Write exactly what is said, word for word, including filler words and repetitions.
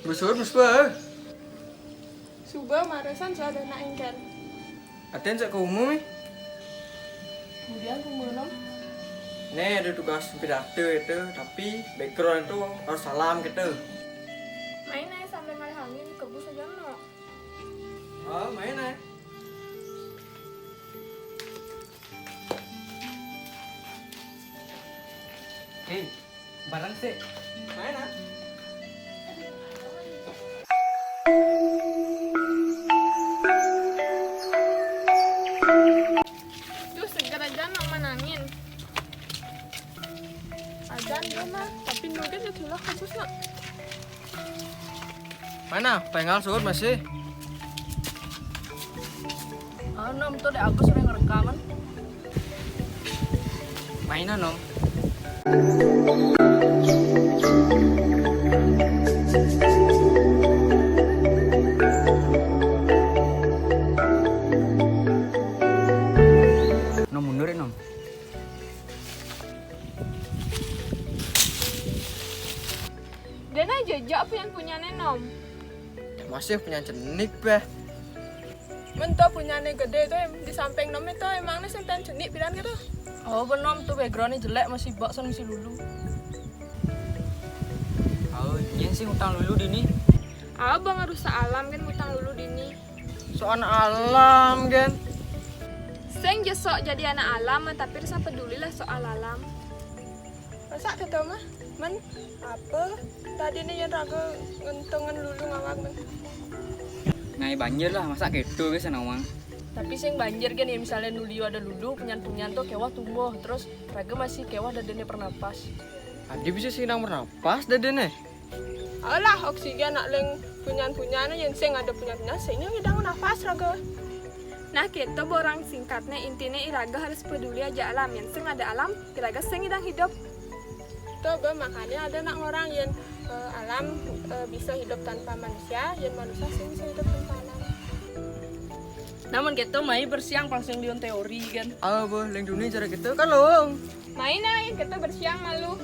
Besur, besur. Suba maresan sudah nak ingkar. Aten sak ke umum eh. Kemudian kumenam. Nih ada tugas pidato itu, tapi background itu harus salam gitu. Main aja sampai malah angin kebus aja no. Oh, main aja. Hei, barang sih. Main ah. Tuh segar aja no manangin. Adan dia mah, tapi nugget ya tulah khusus nak. Mana? Pengal suut masih. Ah, nom tuh deh Agus udah ngerekaman. Mainan nom. Nom mundur ya nom. Dana jejak punya punyane nom. Masih punya cenik beh. Mento punyane gede tuh em, di samping nom itu emangnya sing tan cenik pidan gitu. Oh benom tuh backgroundnya jelek masih bakson masih lulu. Oh, nyen sih utang lulu dini. Ah bang rusak alam kan utang lulu dini. Soal alam kan. Sing jesok jadi anak alam tapi rasa peduli lah soal alam. Masa gitu mah? Men apa? Tadi nih yang raga ngentongan lulu ngawak men. Ngai banjir lah, masa gitu ke sana uang. Tapi sing banjir kan ya misalnya nulio ada lulu, punyan-punyan tuh kewah tumbuh, terus raga masih kewah dadene pernapas. Adi bisa sih nang pernapas dadene. Alah oksigen nak leng punyan-punyan yang sing ada punyan-punyan sing yang hidang nafas raga. Nah, kita borang singkatnya intinya iraga harus peduli aja alam. Yang sing ada alam, iraga sing hidang hidup. Tuh, be, makanya ada nak orang yang eh, alam eh, bisa hidup tanpa manusia, yang manusia sing bisa hidup tanpa alam. Namun kita mai bersiang pangsing liun teori kan. Ah, be, leng dunia cara gitu kan long. Main aja kita bersiang malu.